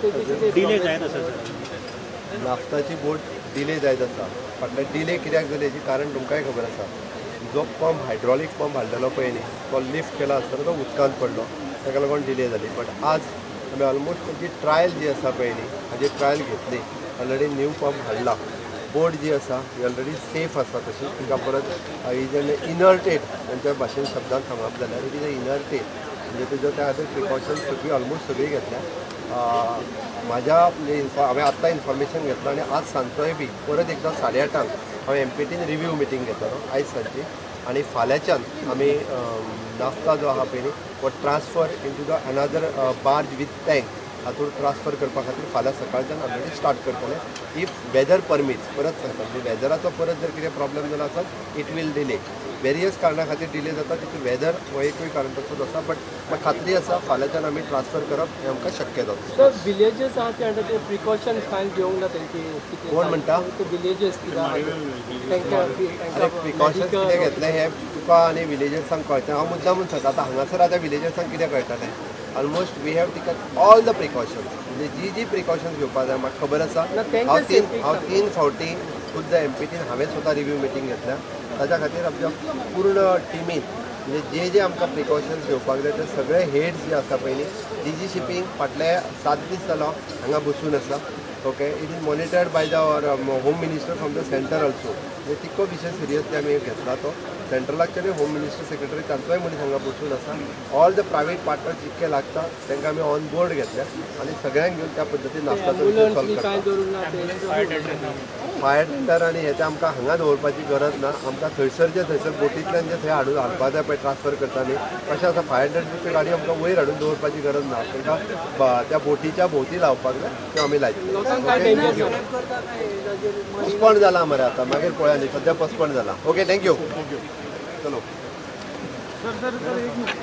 Delay जायत आसा sir. नाफ्ताची बोट delay जायत आसा. फाटल्यान डिले कित्याक जाली हेची कारण तुमकांय खबर आसा. जो पंप, हायड्रॉलीक पंप हाडलेलो पळय न्ही, तो लिफ्ट केला आसतना तो उदकांत पडलो, ताका लागून डिले जाली. बट आज आमी ऑलमोस्ट ताची ट्रायल जी आसा पळय न्ही, हाजी ट्रायल घेतली. ऑलरेडी न्यू पंप हाडला. बोट जी आसा ही ऑलरेडी सेफ आसा. तशी तिका परत is an इनर्टेड, तांच्या भाशेन शब्दान सांगप जाल्यार it is a इनर्टेड, म्हणजे तेजो त्या खातीर प्रिकॉशन्स सगळीं ऑलमोस्ट सगळीं घेतल्या. म्हाज्या म्हणजे हांवें आत्तां इन्फॉर्मेशन घेतलां आनी आज सांजचोय बी परत एकदां 8:30 हांव एमपीटीन रिव्यू मिटींग घेतलो आयज सांजची. आनी फाल्यांच्यान आमी नाफ्ता जो आहा पळय न्ही, हो transfer into the another barge with tank हातूंत ट्रान्सफर करपा खातीर फाल्यां सकाळच्यान ऑलरेडी स्टार्ट करतले, if weather permits. परत सांगता, म्हणजे वेदराचो परत जर कितें प्रॉब्लम जालो आसत, it will delay. Various कारणा खातीर डिले जाता, तितून वेदर हो एकूय कारण तसोच आसा. बट म्हाका खात्री आसा, फाल्यांच्यान आमी ट्रान्सफर करप हें आमकां शक्य जातलें. सर, विलेजस आहा ते ते प्रिकॉशन्स कांय घेवंक ना तेंची कितें? कोण म्हणटा? ते विलेजस कितें आहा तेंकां? अरे, प्रिकॉशन्स कितें घेतले हे तुका आनी विलेजर्सांक कळचें. हांव मुद्दामून सांगता, आतां हांगासर आतां विलेजर्सांक कितें कळटलें? Almost we have taken all the precautions, म्हणजे जी जी प्रिकॉशन्स घेवपाक जाय, म्हाका खबर आसा. ना, तेंकां safety हांव तीन फावटी खुद्द एमपीटीन हांवें स्वता रिव्यू मिटींग घेतल्या. ताच्या खातीर आमच्या पूर्ण टिमीन म्हणजे जे जे आमकां प्रिकॉशन्स घेवपाक जाय ते सगळे हेड्स जे आसा पयलीं, डीजी शिपींग फाटले 7 दीस जालो हांगा बसून आसा. Okay, it is monitored by the home minister from the centre also. म्हणजे तितको विशय सिरियसली आमी घेतला. तो सेंट्रलाच्यानूय होम मिनिस्टर सेक्रेटरी तांचोय मनीस हांगा बसून आसा. ऑल the private partner जितके लागता तांकां आमी ऑन बोर्ड घेतल्या आनी सगळ्यांक घेवन त्या पद्दतीन नाफ्ताचो विशय एम्बुलन्स सॉल्व बी कांय करता. दवरूंक ना ते? फायर टेंडर आनी हे ते आमकां हांगा दवरपाची गरज ना. आमकां थंयसर जे थंयसर बोटींतल्यान जे थंय हाडून हाडपा जाय पळय, ट्रान्सफर करता न्ही, कशें आसा, फायर टेंडरची गाडी आमकां वयर हाडून दवरपाची गरज ना. तांकां त्या बोटीच्या भोंवती लावपाक जाय, त्यो आमी लायतले. लोकांक काय okay, danger thank you. जाता? पोस्टपोन जाला मरे आतां, मागीर पळोवया न्ही. सद्या पोस्टपोन जाला. ओके, thank you, चलो. सर सर सर, एक मिनिट.